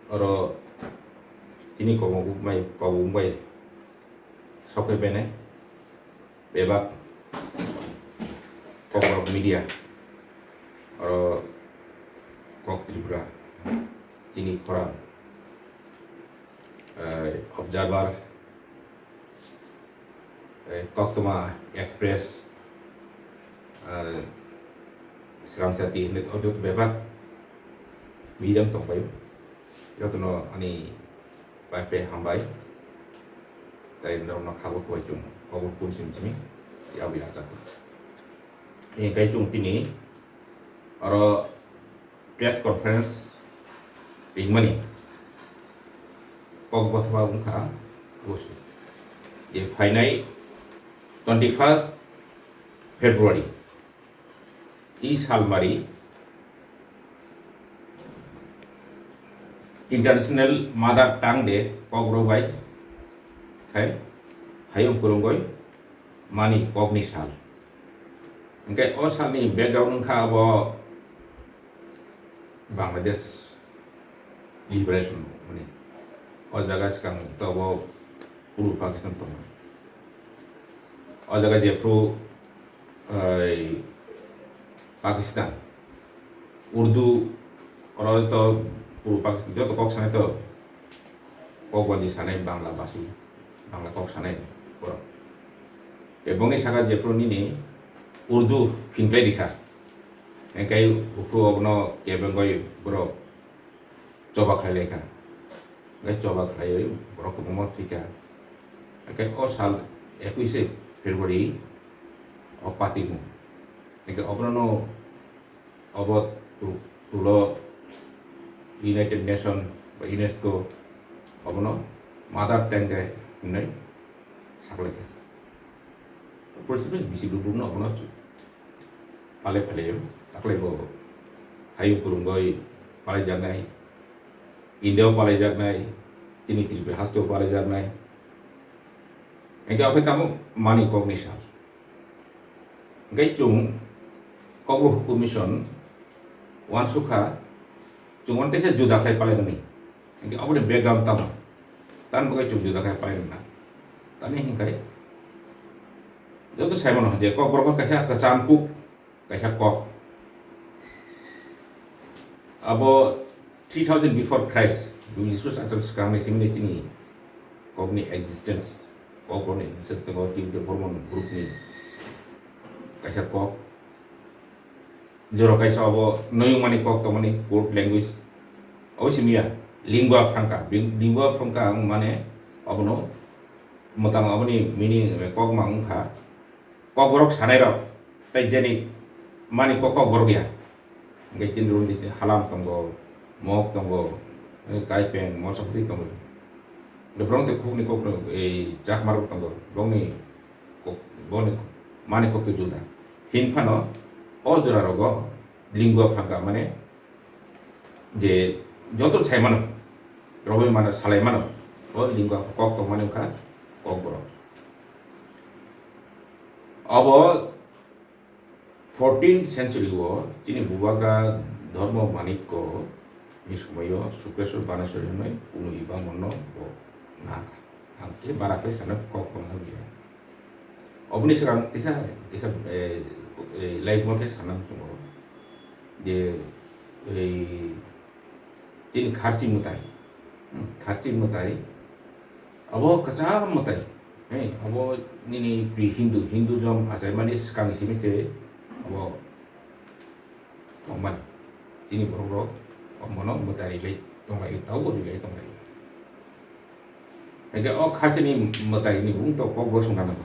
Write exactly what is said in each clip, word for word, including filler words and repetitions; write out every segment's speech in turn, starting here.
Oro chini kokmok bai, kokmok bai sokhe bene bebak kokborok media, oro Kok Tripura, chini khorang, eh, Observer, eh, Koktwma Express, eh, Srangchati hinwi o joto bebak medium tongpaio. Jotono ani pai pai hambai. Tai norokno khago koi chwng kobor kun sim simi yawi rajak. Hingkai chwng tini oro press conference ringmani kok bothoma wngkha, abo se je phainai twenty first February, i salmari International Mother Tongue Day kok rwbai khai hayung kurungoi mani kokni sal. Hingke o salni background wngkha abo Bangladesh liberation movement. O jaga swkang tobo Puru Pakistan tongo. O jaga jephru, oi, Pakistan, Urdu, oro to Puru Pakistan, joto kok sanai to, kok wanji sanai Bangla basi, Bangla kok sanai borok. Ebongni saka jephru nini Urdu phingklai rikha. Hingke uphru obono kebengoi borok choba khlai laikha. Hingke choba khlaiwi borok kwbangma thwikha. Hingke o sal ekuishe February o patimung. Hingke obono obo tu-, tulo United Nation ba UNESCO obono Mother Tongue Day hinwi saklaikha. Porisi bisi bubrukno obono palai phalai, taklai bo hayung kurungoi palaijaknai, India o palaijaknai, chini Tripura haste o palaijaknai. Hingke okhai tamo mani kok ni sal. Hingke chwng Kokborok Commission wansukha, chwng wan teisa juda khlai palai mani. Hingke aboni background tamo? Tan bagwi chwng juda khe painw na. Tani hingkai joto sai mano je Kokborok kaisa kwcham kuk, kaisa kok. Abo three thousand before Christ, Jisu achal swkangni simi chini kokni existence, Kokborokni existence tongo, Tibet Bormon groupni kaisa kok. Jora kaisa obo noyung mani kok tongmani code language. Obo simi ya, lingua franca. Bi-, lingua franca ang mane obono mwtang aboni meaning kok ma wngkha. Kokborok sanai rok, tei jeni mani kok Kokborok ya. Hingke chini runi halam tongo, mok tongo, kaipeng, mosok twi tongo. Borok tei khukni kok, ei chakma rok tongo. Borokni kok, boni mani kok twi juda. Hinphano o jora rogo lingua franca mane je joto sai mano, romwi mano, salai mano, o lingua kok tongmani wngkha Kokborok. Obo fourteenth century o chini Bubagra Dharma Manikko ni somoio Sukreswar Baneswari hwnwi kunu iba monno bo nangkha. Ang khe bara khe sana kok kono biya. Oboni swkang kisa, kisa, eh, eh, laibuma khe sana tongo je, eh, chini kharchi mwtai, hmm, kharchi mwtai, abo kwcham mwtai, he, abo nini pri Hindu, Hinduism achaimani swkang simi se abo tongmani. Chini borok rok omono mwtai rilai tonglai, taubo rilai tonglai. Hingke o kharchini mwtai ni bung to kok bo sungkha nango.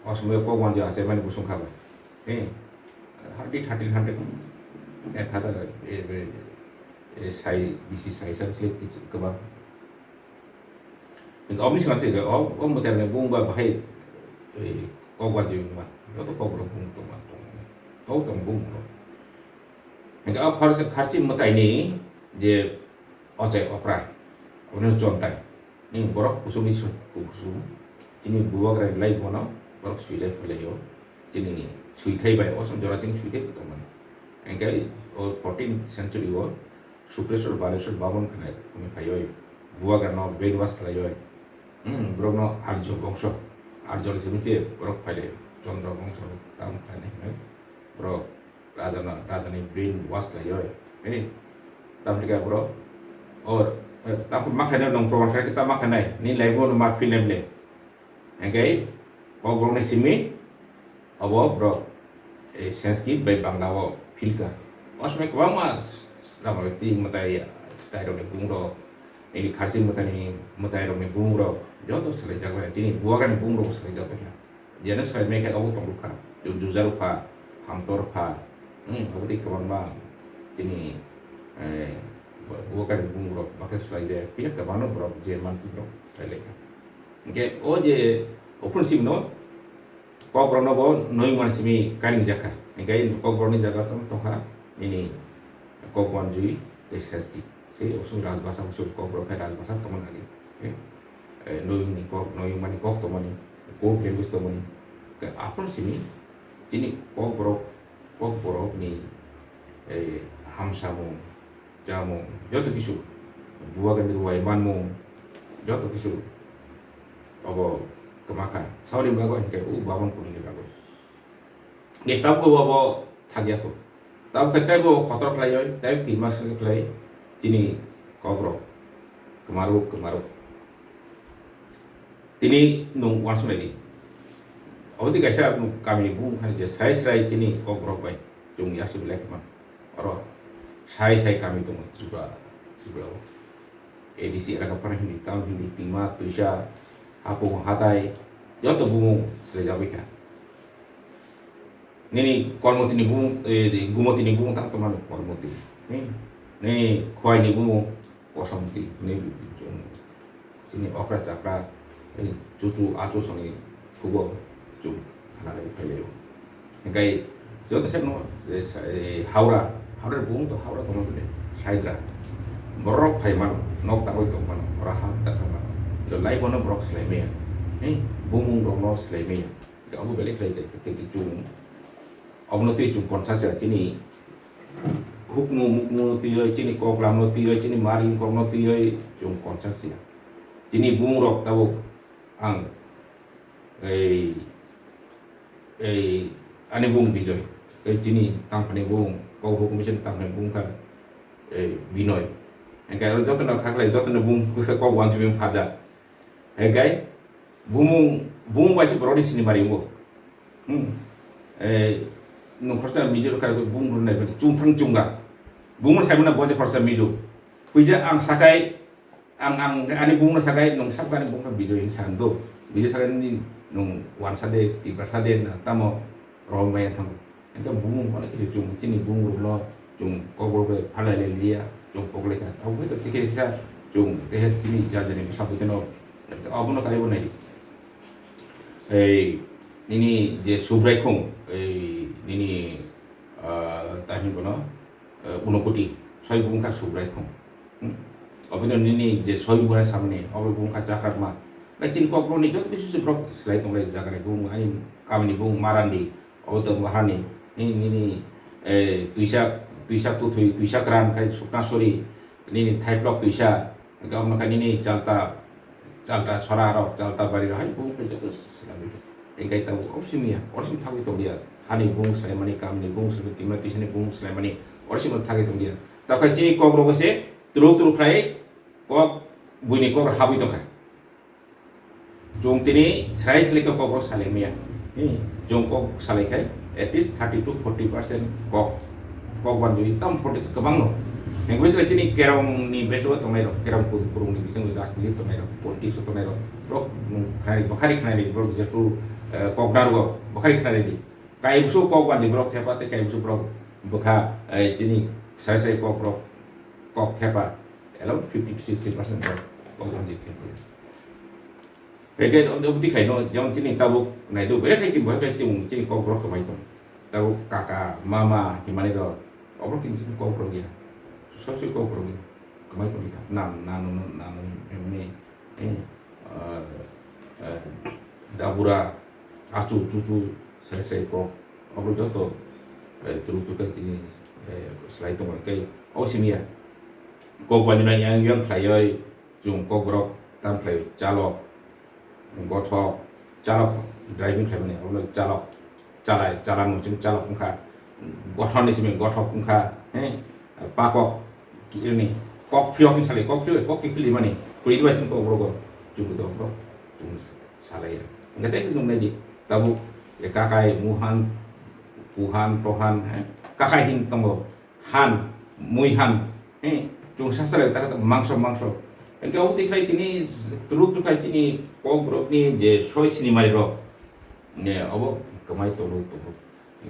O somoio kok wanjwi achaimani bo sungkha ba. He, hardi thirteen hundred, ek hazar, e, e, e, sai, bisi sai san se kichi kwbang. Hingke oboni singha se o, o mwtai ni bung ba bahai, e, kok wanjwi wngma. Joto kok borok bung tongma tong. Tau tong bung borok. Hingke o kharchi, kharchi mwtai ni je ochai okra, obono chontai. Ni borok kusum ni su-, kusum. Chini bubagra ni lai bono borok suilai phailai o. Chini suithai bai, o som jora chini suithai bo tongmani. Hingke o fourteenth century o Sukleswar Baneswar Bamon khanai kumi phaioi, Bubagrano brainwash khlaioi, hmm, borokno Arjo bongso, Arjo simi se borok phailai, Chandra bongso tam khlainai hinwi borok rajana, rajani brainwash khlaioi, eh, tamni khe borok, or, eh, tamo ma khainai nong proman khlai khe tamo ma khainai, ni laibo no ma film le, hingke kokborokni simi, Obo borok, eh, Sanskrit bai Bangla o philka. O somoi kwbangma rama twi mwtai, mwtai rokni bumung rok, nini kharchi mwtaini mwtai rokni bumung rok joto swlaijak bai, chini Bubagrani bumung rok swlaijak bai kha. Jeno swlai mai khe obo tong rwkha. Ju-, Juja rwkha, Hamtor rwkha, hmm, obo twi kwbangma chini, eh, Bu-, Bubagrani bumung rok bakhe swlaijak. Phiya kwbangno borok je man borok swlai lai kha. Hingke o je ophun simi no, Kokborokno bo noyung mani simi kaining jakha. Hingke kokborokni jaga tong tongkha nini kok wanjui tei seski. Se usung rajbasa usung kokborok hai rajbasa tongmani agi. Eh, eh, noyungni kok, noyung mani kok tongmani, code language tongmani. Ke aphuru simi chini kokborok, kokborokni, eh, hamsamung, chamung, joto kisu, Bubagrani ruwai manmung, joto kisu obo kwma kha. Saoni bagwi hwnkhe o Bamon Kunini bagwi. Ni tabukhe obo thakya kho. Tabukhe teibo kotor khlaioi, tei kirima se khlai chini kokrok. Kwmaru, kwmaru. Tini nwng uansuknai di. Obo twi kaisa kamini bumung hai je srai srai chini kokborok bai chwng yasi belai khama. Oro sai sai kami tongo Tripura, Tripura o. A D C elaka phano hindi, tamo hindi, twima, twisa, hapung, hatai, joto bumung swlaijagwi kha. Nini Kormotini bumung, eh, Gumotini bumung tang tongmani Kormoti. Hmm. Nini Khwaini bumung Kosomti. Nini chini okra chakra, eh, chuchu achu songni thugo chuk khana dai phailai. Hingkai joto sek no, eh, sa-, eh, Howrah, Howrah bumung to Howrah tongma bini Saidra. Borok phai mano, nok tangwi tong mano, ora ha ta mano. To lai bono borok swlai maya. Eh, bumung rok no swlai maya. Abo belai khlai jai khe, khe chwng obono twi chwng konsa se chini hukmu mukmu twi oi, chini koklam no twi oi, chini mari kok no twi oi chwng konsa se. Chini bung rok tabuk ang ei, ei ani bung Bijoy, ei chini tangphani bung, kok hukmu chini tangphani bung kha ei Binoy. Engkai oro jotono khaklai, jotono bung kok wansugwi phaja. Hingke bumung, bumung bai se borok ni sini mari wngo. Hmm. Eh, nung khoroksa mijo kha bumung rwnai bai chungthang chunga. Bumung sai mano bo je khoroksa mijo. Puija ang sakai, ang, ang ani bumung no sakai, nung sakani bumung kha bijo hin san do. Bijo sakai ni nung wansa de, tiprasa de, na tamo rohor maya thang. Hingke bumung onek khe chwng chini bumung rokno chwng kokborok bai phalai lai liya, chwng koklai kha. Abo hai khe tikhe kisa chwng tehe chini jajani bwsa bwtwino abono kaibo nai. Ei nini je Subraikhung, ei nini, ah, ta hin bono, eh, Unokoti, soi bumung kha Subraikhung. Hmm? Obo nini je soi bumung samani, obo bumung kha Chakrakma. Nai chini kokborokni joto kisu se borok swlai tonglai jagani bumung, ani kamini bumung Marandi. Obo tong baharni, nini, nini, eh, twisa, twisa kuthwi, twisa kwran khai sukna sori, nini thaiplok twisa, hwnkhe omo khe nini chalta, chalta sora rok, chalta bari rok hai bumung khai joto swnamwi. Hwnkhe tabuk obo simi ya, oro simi thagwi tongya. Hani bumung swlaimani, kamni bumung swlaimani, twima twisani bumung swlaimani, oro simi thagwi tongya. Tokhe chini kok rok se turuk turuk khlai kok buini kok habwi tongkha. Chwng tini srai srai khe kok rok salai maya. Hmm, chwng kok salai khai at least thirty to forty percent kok, kok banjui tam forty kwbang no. Hengwi srai chini kerong ni bejo tongnai rok, kerong ku-, kurung ni bising rajniti tongnai rok, politics o tongnai rok, rok, hmm, khnai, bwkhari khnai ni, borok jetu, eh, kok narwgo, bwkhari khnai di. Kai busu kok banjui borok thepa tei kai busu borok bwkha, eh, chini srai srai kok rok, kok thepa, elo fifty to sixty percent borok kok banjui thepa. Hwnkhe omo twi khaino, jemon chini tabuk naitugwi, belai khai chini, belai khai chini, chini kokborok kwmai tong. Tabuk kaka, mama hinmani rok, oborok kini chini kokborok ya. Sob se kokborok ya. Kwmai tongwi kha. Nan, nan, nan, nan, hwnwi, eh, ah, eh, dabura, achu, chuchu, sai, sai kok. Oborok joto, eh, turuk turuk khe chini, eh, slai tongo. Hwnkhe o simi ya. kok bai yang yang khlaiwi chwng kokborok tam khlai chalok, gothok, chalok driving khlaimani, obo chalok, chalai, chala muchung chalok wngkha, gothon ni simi gothok wngkha, he, pakok, kini, kok phiyok ni sali, kok phiyok, kok kiphilwi mani, kwrwi bai chwng kokborok, chwng kokborok, chwng salai ya. Hingke tei chwng nai di, tabuk, e, kakai, muhan, kuhan, tohan, he, kakai hin tongo, han, mui han, he, chwng sa salai ta mangso, mangso. Hingke obo tikhlai tini, turuk tikhlai chini kokborok ni je soi sinimari rok, ne, obo kwmai tolo, tolo.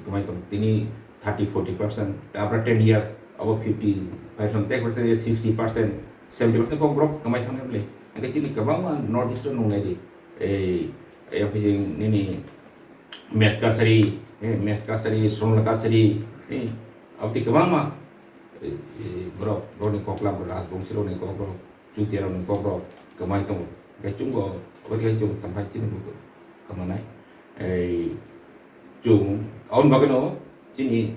Kwmai tong tini thirty, forty percent, after ten years, abo fifty percent, ten percent, sixty percent, seventy percent kokborok kwmai thangna bwle. Hingke chini kwbangma North East o nungnai di. Ei, ei, nini Mes Kachari, eh, Mes Kachari, Sonal Kachari, eh, aboni kwbangma, eh, eh, borok, borokni koklam, rajbongsi rokni kokborok. Chutiarokni kokrok kwmai tongo. Hingke chwngbo obo tei chwng tongphai chini bo kwmanai. Ei chwng aboni bagwino chini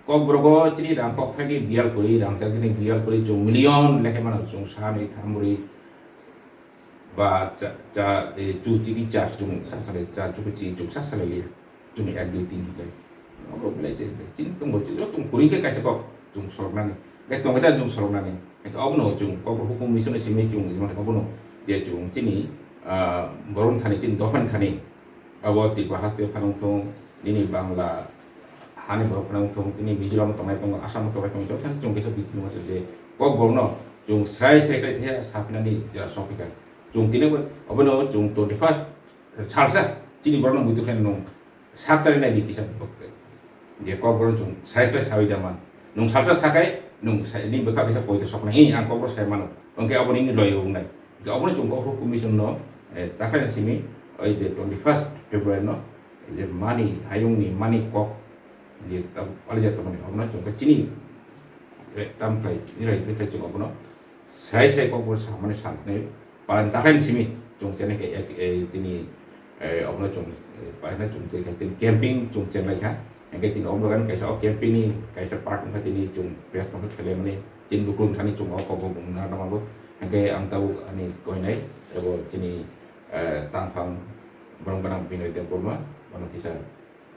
kokborok o chini rang kok phaini biyal kwrwi, rang chak chini biyal kwrwi chwng million lekhe mano chwng sani thamri ba cha, cha, eh, chu chini cha chwng sa salai cha chu chi chwng sa salai liya. Chwng ek dui tin hinwi. Obo belai chini, chini tongo, chini joto kwrwi khe kaisa kok chwng soroknani. Hingke tongkhe ta chwng soroknani. Hingke obono chwng kok hukum mission simi chwng imo obono je chwng chini, ah, borok thani chini dophani thani. Abo Tripura haste phano wngthung, nini Bangla hani borok phano wngthung, chini Mizoram tongnai tongo, Assam tongnai tongo, joto thani chwng kaisa bithi nukha je kok borokno chwng srai srai khlai thaya saphinani jora sokphaikha. Chwng tini obono chwng twenty first salsa chini borokno muitu khe nwng sak chari nai di kisa je kok borok chwng sai sai sawi da man. Nwng salsa sakai nwng sai, nini bwkha kisa poito soknai, "Hi, ang kok borok sai mano." Hwnkhe abo nini loyo wngnai. Hwnkhe obono chwng kok commission no, eh, takhai simi oi je twenty first February no je mani hayung ni mani kok je tam pali je tongmani obono chwng khe chini, eh, tam khlai, nini rai khlai chwng obono Sai sai kokborok samani saknai palan takhai ni simi chwng channel khe ek, eh, tini, eh, obono chwng, eh, paina chwng tei khe tini camping chwng channel kha. Hingke tini obono kaisa o camping ni kaisa part wngkha tini chwng press conference khlaimani tini bukurung thani chwng o kokborok wngna nangma bo. Hingke ang tabuk ani koinai abo tini, eh, tangphang borok gwnang Binoy Debbarma bono kisa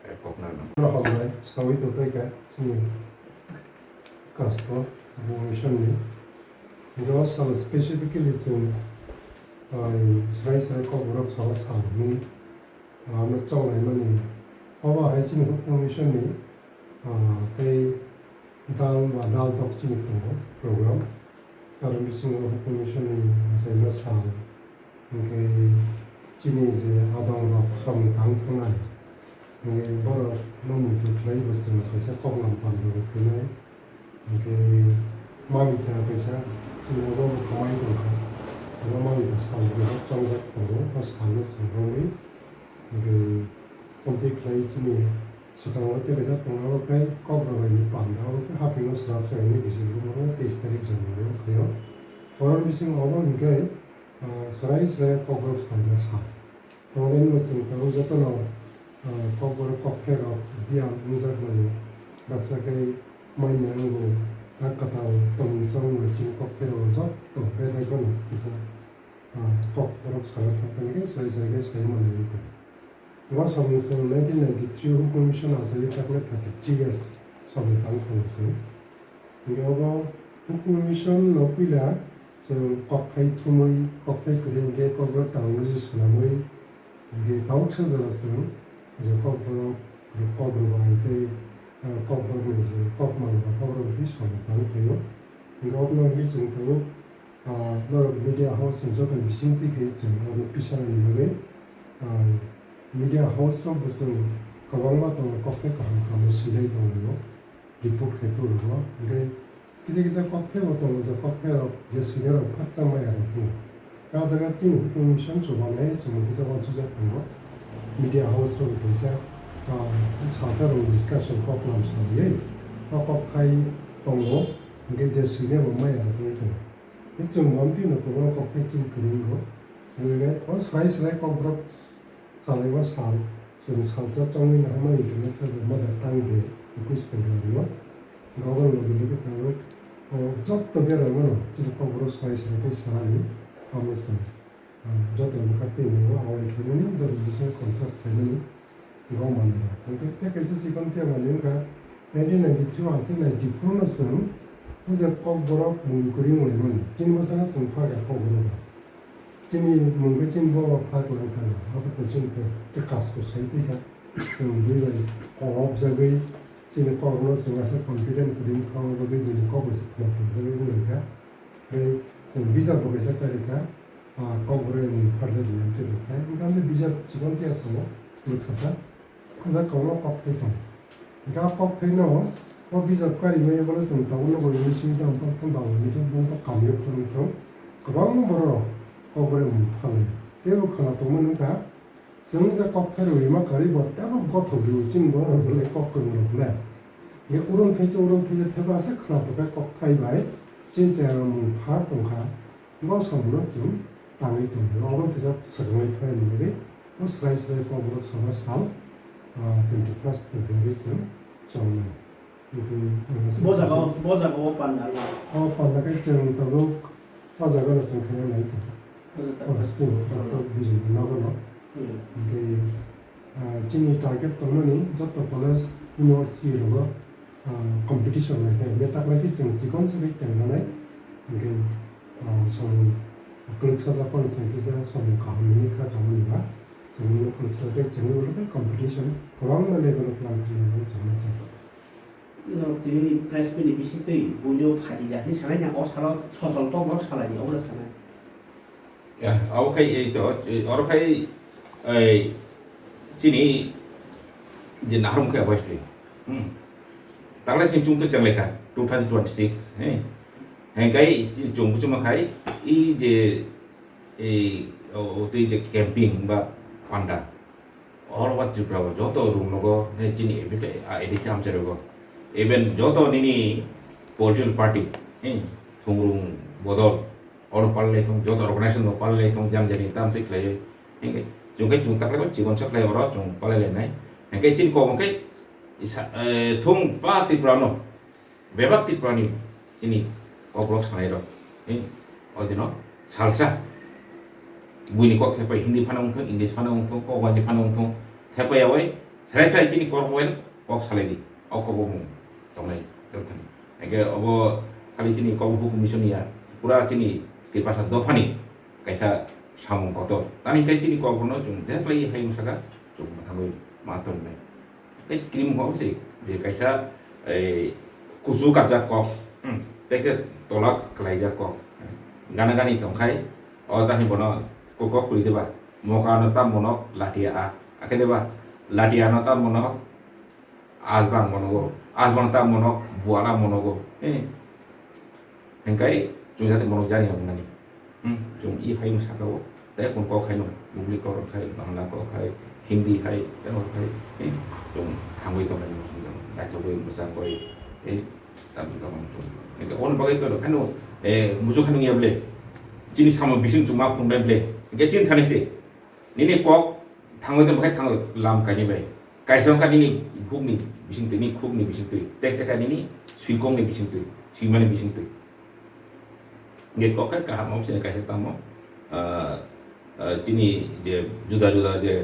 Eh, kokna nang. Rohornai sawi tongpai kha chini Kastor Mission ni. Hingke o sal specifically chwng, ah, srai srai kokborok sao sal hwnwi, ah, ano chonglaimani. Obo hai chini Mission ni, ah, tei dal ba dal dok chini tongo program. Aro bisingo Mission ni achaima sal. Hingke chini je adongrok samung tang thangnai, hingke borokno muitu khlai bo chwng kaisa koklam pandorok khainai. Hingke mamita kaisa chini abo bo kwmai tongkha. Abo mamita sal rok chongjak tongo, o salno chwng romwi. Hingke omtwi khlai chini swkango tei kaisa tongo, abo khe kokrok bai ni panda, abo khe hapingo swrapsa hwnwi bijik rwmani teis tarik January o khaio. Oro bisingo obo hingke Ah, srai srai kokborok salna sa. Tongmani bo chwng tabuk jotono, ah, kokborok kokthairok biyang wngjakmani baksa khe manya wngo, tak kwtal tongmung chamungni chini kokthairok joto bedai phano kisa, ah, kokborok salna thangkhe srai srai khe sai manlai wngkha. Bo samung chwng nineteen ninety-three o Hukum Mission achaiwi takle thirty-three years samung tang thangwi se. Hingke obo Hukum Mission no puila chwng kokthai thumwi, kokthai kwrwi hingke kokborok tangwi se swnamwi, hingke tabuksa jora chwng je kokborok, kokrok bai tei, eh, kokborokni je kokmang ba kokborok twi samung tang phaio. Hingke obono hingke chwng tabuk Ah, norok media house ni joto bisingtwi khe chwng oro pisarani bagwi, ah, media house rok bo chwng kwbangma tongo, kokthai kaham kaham swinai tongo, report khai phuru rwo. Hingkhe kisa kisa kokthai bo tongo, je kokthai rok je swinai rok phakcha maya rok phuru. Ah jaga chini Hukum Mission chubanai chwng kisa uansukjak tongo. Media house rok kaisa, ah, salsa rok discussion koklam salaiwi o kokthai tongo, hingkhe je swinai bo maya rok wngwi tongo. Chwng monti no kwbangma kokthai chini kwrwng rw. Hwnwi o srai srai kokborok salaiba sal, chwng salsa chongwi naharmani hwnwi khe Mother Tongue Day, ekush February o. Gobor logi logi tabuk O jotto beramo chini kokborok sai sai tei sanani amo chwng, ah, joto bwkha tei mwngo awai khaimani, joto bising conscious khaimani, go manliya. Hwnkhe tei kaisa chikon tei manwi wngkha nineteen ninety-three o aswk ninety-four no chwng puja kokborok mung kwrwi wnglaimani. Chini bwskango chwng pha kha kokborok bai. Chini mung khe chini bobo pha kwrwng thangkha. Abo to chini to tei kasko sai twi kha. Chwng bui bai kok jagwi chini kokno chwng aswk confident kwrwi thangna bagwi bini kok bai se khna tong jagwi wng lai kha. Tei chwng bijap bo kaisa kari kha, ah, kok borok ni pharjak ya khe bo khe. Wngkha hwnkhe bijap chikon khe tongo, phunuk sasa. O jaga o kok thai tongo. Hwnkhe o kok thai no o bijap kari maya bono chwng tabuk no bo English medium tong tong ba English medium tong tong kamio phunuk thung. Kwbangma borok kok borok mung phalwi. Tei bo khna tongmani wngkha, chwng je kok thai rwima karwi bo teibo gothok rw chini borok belai kok kwrwng rok le. Hwnkhe uron thai cha uron thai cha thaibo aswk khna tongkha kok thai bai chini chwng mung phar tongkha. Bo samungno chwng tangwi tongwi, obo kisa swkangwi thai hwnwi, bo swrai swrai Kokborok Sabha sal, ah, twenty first February chwng chongnai. Hwnkhe ang aswk Bo jaga, sasa bo jaga o panda la. O panda khe chwng tabuk o jaga no chwng khaina nai tong. Bo jaga Oh, ta-, chwng ta-, Doctor Bijay ni nogo no. Hmm. Hwnkhe, ah, chini target tongmani joto college, university rogo, ah, competition lai khe, bethak lai khe chwng chikon se khe chwng manai. Hwnkhe, ah, samung kwlwksa japan chwng kisa samung kaham ni kha kaham ni ba. Chwng no kwlwksa khe chwng no khe competition kwbangma level o tlang thang nai chwng ma chwng. Norok tini press meet ni bising twi buino phaidi ya hinwi sanai ya, o salo sosol tok borok salai di, obo sanai. Ya, abo khai ei to, ei, oro khai, ei, chini je nahrum khe abo hai se. Hmm. Tanglai sing chwng to chenglai kha, two thousand twenty-six, he. Hengkai chwng chwng khai, i je, ei, o, o tei je camping ba panda. All over Tripura o joto rung nogo, he, chini A D C amchai rogo. Even joto nini political party, he, thungrung bodol, oro palai thung, joto organization no palai thung, jani jani tam se khlai, he, chwng khe chwng taklai chikon sa khlai oro chwng palai lai nai. He khe chini kok khe isa, eh, thung pa Tripura no. Bebak Tripurani chini kokborok sanairok, eh, o dino salsa buini kok thepai Hindi phano wngthung, English phano wngthung, kokwanji phano wngthung, thepai yaui srai srai chini kok bai kok salai di, o kok bo mung tongnai tongthani. Hingke obo khali chini kok hukum mission ya, pura chini Tiprasa dophani kaisa samung kotor. Tani khe chini kokborokno chwng jeklai hai wngsa kha, chwng mwthangwi ma tongnai. Tei kirimung kok se je kaisa, ei, kuchu kajak kok, hmm, tekse tola kalaijak kok. Gana gani tongkhai, o tahai bono kok kok kwrwi deba, moka no tam bono latia a, akhe deba, latia no tam bono asbang monogo, asbang tam bono buala monogo, eh. Hingkai chwng jate mono jani ang nani. Hmm, chwng i hai wng saka o. Tei kun kok hai no, Bugli kok hai, Bangla kok hai, Hindi hai, tei kok hai. Eh, chwng thangwi tong nani chwng jang. Naithogwi mwchang koi, eh, tam tam chwng. Hingke on bagwi to khano, eh, muchung khano ya ble. Chini samo bising chuma phung bai ble. Hingke chin thani se. Nini kok thangwi tong bai thangwi lam kaini bai. Kaisa wngkha nini khukni bisingtwi, nini khukni bisingtwi. Teksa kha nini swikokni bisingtwi, swimani bisingtwi. Nge kok khe kaham wng sini kaisa tamo, ah, ah, chini je juda juda je,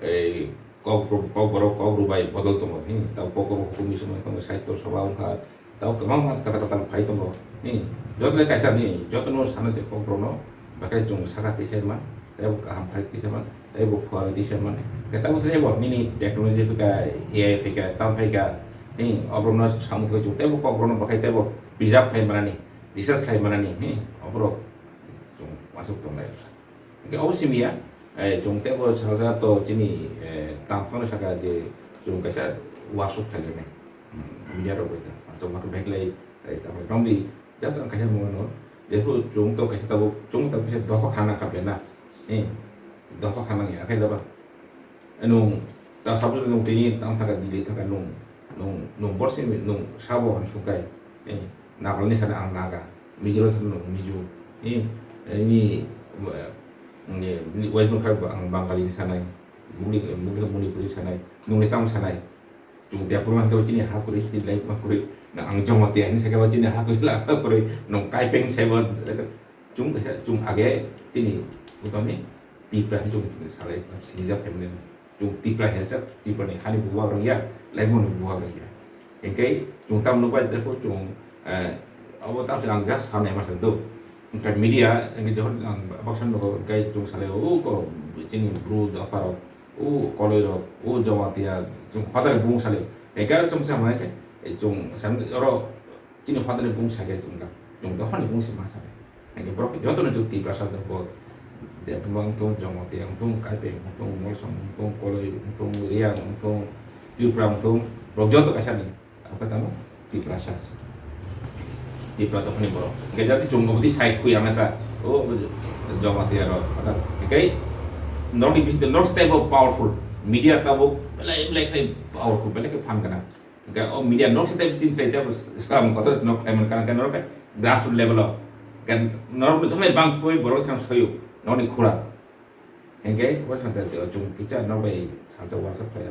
ei, kok, kok borok kok rwbai bodol tongo. Hin, tamo kok rwbai hukum bising tongo, sahitya sabha wngkha, Tamo kwbangma kwtal kwtal phai tongo. Ni, joto le kaisa ni, joto no sana je kokborok no, bakai chwng saka tisa man, tei bo kaham phai tisa man, tei bo phuarwi tisa man. Khe tamo tei bo nini technology phaikha, A I phaikha, tam phaikha, ni, oborok no samung thai chwng tei bo kokborok no bakai tei bo preserve khai manani, research khai manani, ni, oborok chwng masuk tongnai. Hingke obo simi ya, eh, chwng teibo salsa to chini, eh, tang phano saka je chwng kaisa wasuk thailainai. Hmm, media rok bai ta, chwng ma bag lai, eh, tamo romdi, just ang kaisa mungano, jephuru chwng to kaisa tabuk, chwng tabuk kaisa dopha khana khaplai na, eh, dopha khana ya, akhai daba. Nung ta suppose nung tini tang thaka Delhi thaka nung, nung, nung borsi nung sabo han sukai, eh, Nagaland ni sana ang Naga, Mizoram sana nung Mizo, eh, ni, eh, ni West Bengal ang Bangali ni sanai, muni, muni, Manipuri sanai, nung ni tamo sanai, chung dia purman kau chini ha kuri, chini lai ma kuri, Ang Jamatia hinwi sakhe bo chini ha kwchwla kwrwi nwng Kaipeng saibo. Chwng kaisa, chwng age chini utoni Tipra hinwi chwng salai sinijak phaimani. Chwng Tipra hinjak, Tiprani hani buwak rwngya, laimungni buwak rwngya. Hinkhe chwng tamo nukbai jepho chwng, eh, abo tamo ang just sanai masa do. Hinkhe media, hinkhe jokhon ang baksa nugo, hinkhe chwng salai, o ko chini bru dopharok, o koloirok, o Jamatia, chwng hoda bung salai. Hinkhe chwng sa hwnai khe, chwng san oro chini hoda bung sakhe chwng da. Chwng dophani bung se ma salai. Hinkhe borok jotono chwng Tiprasa bo Debbarma wngthung, Jamatia wngthung, Kaipeng wngthung, Molsom wngthung, Koloi wngthung, Reang wngthung, Tripura wngthung, borok joto kaisa ni. Ang khe tamo Tiprasa. Tipra dophani borok. Hinkhe jati chwng obodi sai khui ang kha, o Jamatia rok. Hinkhe norok ni bising norok step bo powerful. Media tabuk belai belai khai powerful, belai khai phan gwnang. Hinkhe o media norok se tei chini tei tei skam kotor norok tei man kana norok grassroots level o. Kan norok ni thani bang koi borok thang soyo norok ni khura. Hinkhe o thang tei o chung kicha norok bai salsa workshop khlai